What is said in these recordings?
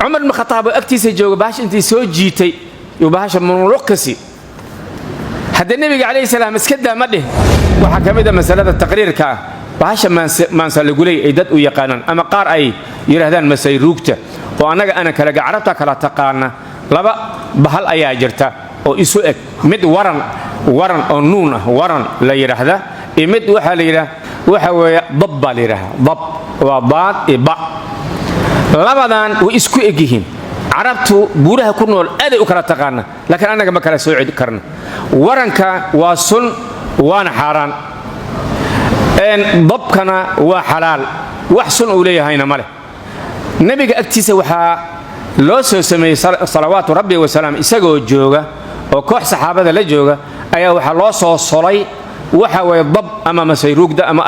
Cumar ibn Khataab oo agtiisa jooga, bahasha intay soo jiitay yuu bahasha munuluqkasi. Haddee nebiga calayhi salaam iska daa ma dhihin. Waxaa ka mid a masalada taqriirka ah bahasha maansalaguley ay dad u yaqaanaan ama qaar ay yidhaahdaan masayruugta, oo annaga aanan kala carabta kala taqaana. Laba bahal ayaa jirta oo isu eg: mid waran, waran oo nuun ah, waran la yidhaahda, iyo mid waxaa la yidhaha waxa weeye dab baa la yidhahdaa. Dab waa daad iyo ba. Labadan way isku eg yihiin. Carabtu buuraha ku nool aaday u kala taqaana, laakiin annaga ma kala sooci karno. Waranka waa sun, waana xaaraan. Dabkana waa xalaal, wax sun uu leeyahayna ma leh. Nebiga agtiisa waxaa loo soo sameeyey, salawaatu rabbi wasalaam, isagoo jooga oo koox saxaabada la jooga ayaa waxaa loo soo solay waxa weeye dab ama masayruugda ama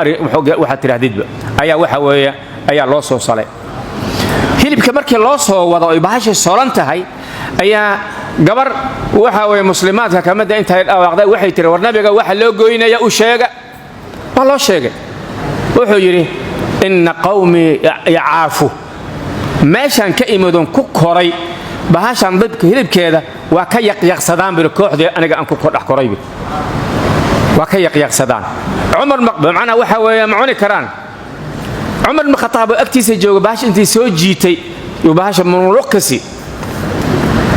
waxaad tidhahdidba ayaa waxa weeye ayaa loo soo solay. Hilibka markii loo soo wado oy bahashay solan tahay ayaa gabar waxa weeye muslimaadka ka mida intay dhawaaqday waxay tiri: "War, nabiga waxa loo goynaya u sheega." Waa loo sheegay. Wuxuu yidhi: "Inna qawmii yacaafu, meeshaan ka imidon ku koray bahashan dabka hilibkeeda waa ka yaqyaqsadaan bir, kooxdii aniga aan ku dhex koraybi waa ka yaqyaqsadaan." Cumar macnaa waxa weeye ma cuni karaan. Cumar ibn Khataab oo agtiisa jooga, bahasha intay soo jiitay yuu bahasha munuluqkasi.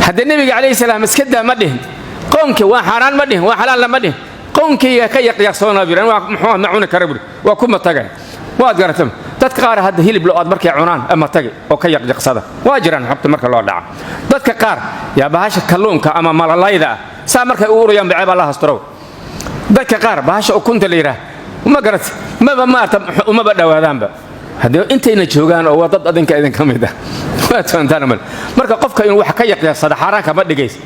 Haddee nebiga calayhi salaam iska daa ma dhihin. Qoonka waa xaaraan ma dhihin, waa xalaalna ma dhihin. Qoonkayga ka yaqyaqsoonaa bir, muxuu ma cuni kara buri, waa kuma tagay. Waad garata, dadka qaar hadda hilib lo-aad markay cunaan ama tagi oo ka yaqyaqsada waa jiraan. Xogta marka loo dhaca, dadka qaar yaa bahasha kalluunka ama malalayda ah saa markay u urayaan baceeb alla hastorow. Dadka qaar bahasha ukunta la yidhaah, ma garat, maba maarta, umaba dhowaadaanba haddii intayna joogaan oo waa dad adinka idinka mid ah. Waad fahantaan mal. Marka qofka inuu wax ka yaqyaqsada xaaraanka ma dhigaysa.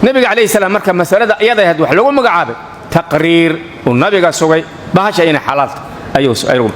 Nebiga calayhi salaam marka masalada iyada ahayd wax lagu magacaabay taqriir uu nabiga sugay bahasha inay xalaalta ayuu.